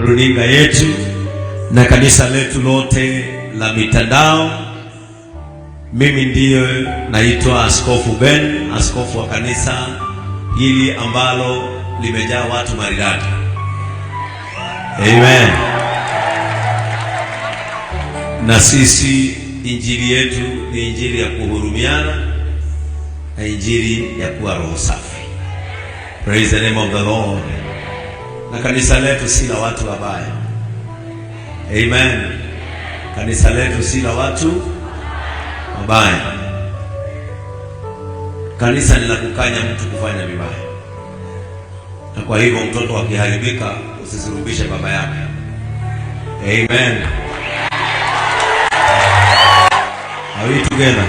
Runinga yetu na kanisa letu lote la mitandao. Mimi ndiyo naitwa Askofu Ben, askofu wa kanisa hili ambalo limejaa watu maridadi. Amen. Na sisi injili yetu ni injili ya kuhurumiana na injili ya kuwa roho safi. Praise the name of the Lord. Na kanisa letu si la watu wabaya. Amen. Kanisa letu si la watu wabaya. Kanisa ni la kukanya mtu kufanya vibaya, na kwa hivyo mtoto akiharibika usisurubishe baba yake. Amen. Are we together?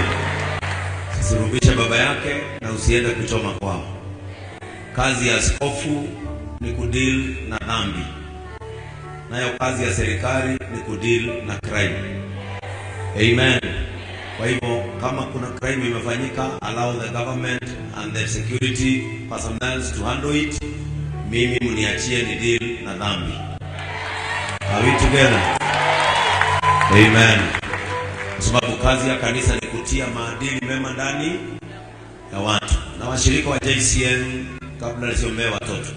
Usisurubishe baba yake na usiende kuchoma kwao. Kazi ya askofu ni kudeal na dhambi, nayo kazi ya serikali ni kudeal na crime. Amen. Kwa hivyo kama kuna crime imefanyika, allow the government and the security personnel to handle it. Mimi mniachie ni deal na dhambi. Are we together? Amen. Kwa sababu kazi ya kanisa ni kutia maadili mema ndani ya watu. Na washirika wa JCM, kabla nisiombee watoto,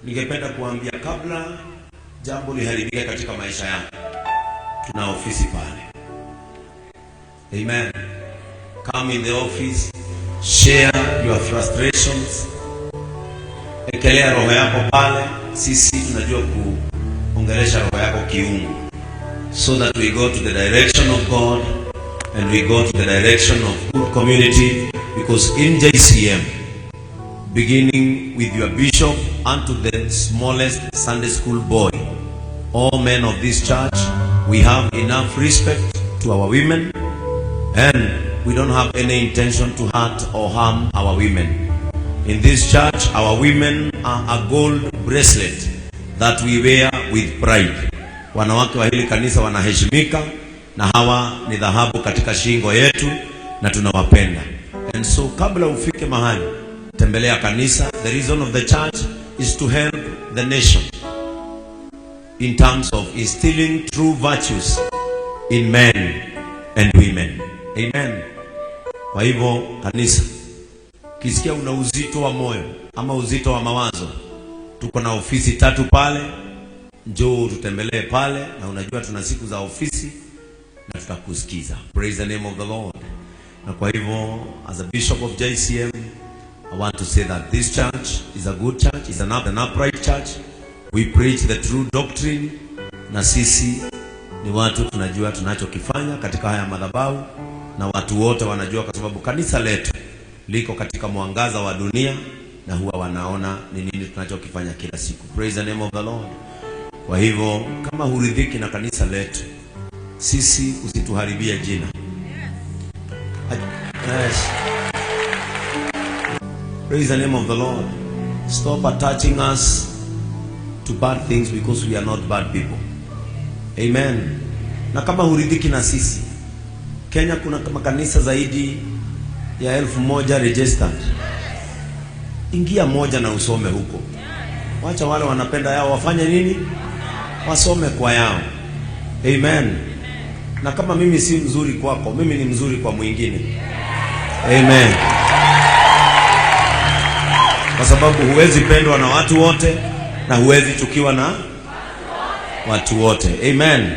ningependa kuambia kabla jambo liharibike katika maisha yako, tuna ofisi pale. Amen. Come in the office, share your frustrations, ekelea roho yako pale. Sisi tunajua kuongelesha roho yako kiungu, so that we go to the direction of God and we go to the direction of good community, because in JCM, beginning with your bishop unto the smallest Sunday school boy, all men of this church, we have enough respect to our women, and we don't have any intention to hurt or harm our women. In this church, our women are a gold bracelet that we wear with pride. Wanawake wa hili kanisa wanaheshimika na hawa ni dhahabu katika shingo yetu na tunawapenda. And so kabla ufike mahali, tembelea kanisa. The reason of the church is to help the nation in terms of instilling true virtues in men and women. Amen. Kwa hivyo kanisa, ukisikia una uzito wa moyo ama uzito wa mawazo, tuko na ofisi tatu pale, njoo tutembelee pale, na unajua tuna siku za ofisi na tutakusikiza. Praise the name of the Lord. Na kwa hivyo, as a bishop of JCM, I want to say that this church is a good church, is an upright church. We preach the true doctrine, na sisi ni watu tunajua tunachokifanya katika haya madhabahu, na watu wote wanajua, kwa sababu kanisa letu liko katika mwangaza wa dunia na huwa wanaona ni nini tunachokifanya kila siku. Praise the name of the Lord. Kwa hivyo kama huridhiki na kanisa letu, sisi usituharibie jina. Yes. Praise the name of the Lord. Stop attaching us to bad things, because we are not bad people. Amen. Na kama huridhiki na sisi, Kenya kuna makanisa zaidi ya 1000 registered. Ingia moja na usome huko. Wacha wale wanapenda yao wafanye nini? Wasome kwa yao. Amen. Na kama mimi si mzuri kwako, mimi ni mzuri kwa mwingine. Amen. Kwa sababu huwezi pendwa na watu wote na huwezi chukiwa na watu wote. Amen.